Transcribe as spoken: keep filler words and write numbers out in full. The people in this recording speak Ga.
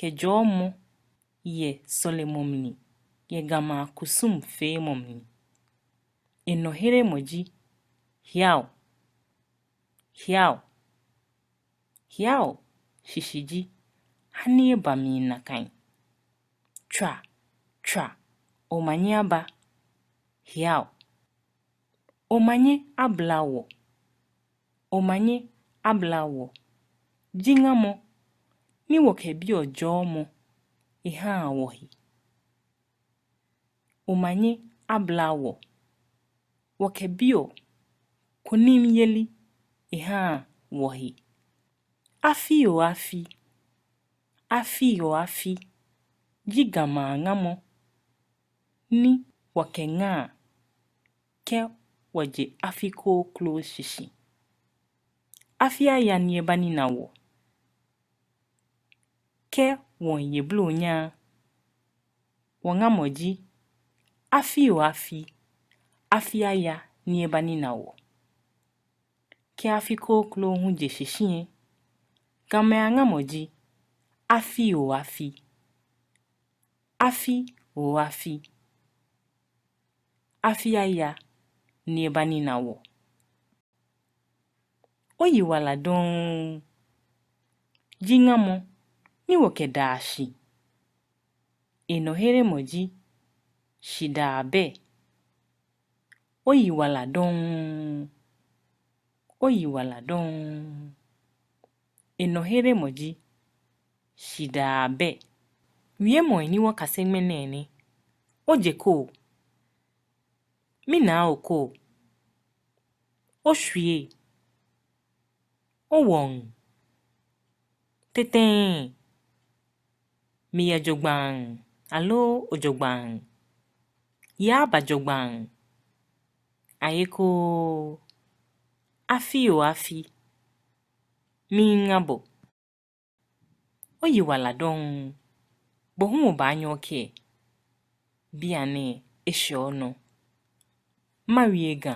kɛ jɔɔmɔ yɛ sɔlemɔ mli yɛ Gamɛi akusum feemɔ mli. Enɔ heremɔ ji hiao, hiao. Hiao shishi ji ha ni eba mli nakai. Tswa, tswa, omanye aba. Hiao. Omanye abla wɔ. Omanye abla wɔ ji ŋamɔ ni wɔkɛbiɔ jɔɔmɔ ehaa wɔhe. Omanye abla wɔ. Wɔkɛbiɔ kunimyeli ehaa wɔhe. Afi oo afi, afi oo afi ji Gamɛi aŋamɔ ni wɔkɛŋaa kɛ wɔje afi kroko shishi. Afi aya ni eba nina wɔ. Kɛ wɔye blonya, wɔŋamɔ ji afi oo afi, afi aya ni eba nina wɔ. Kɛ afi kroko hu je shishi lɛ, Gamɛi aŋamɔ ji afi oo afi, afi oo afi, afi aya ni eba nina wɔ. Oyiwaladɔŋŋ ji ŋamɔ ni wɔkɛdaa shi. Enɔ heremɔ ji shidaa bɛ. Oyiwaladɔŋŋ, oyiwaladɔŋŋ. Enɔ heremɔ ji shidaa bɛ. Wiemɔi ni wɔkase ŋmɛnɛ nɛ. Oje koo? Mina okoo? Oshwie? Owɔŋ? Tɛtɛɛ? Miyɛ jogbaŋŋ, aloo ojogbaŋŋ? Yaaba jogbaŋŋ. Ayekoo. Afi oo afi, miiŋa bo. Oyiwaladɔŋŋ. Bo hu obaanyɛ okɛɛ. Bianɛ eshɛ onɔ. Mawie Ga,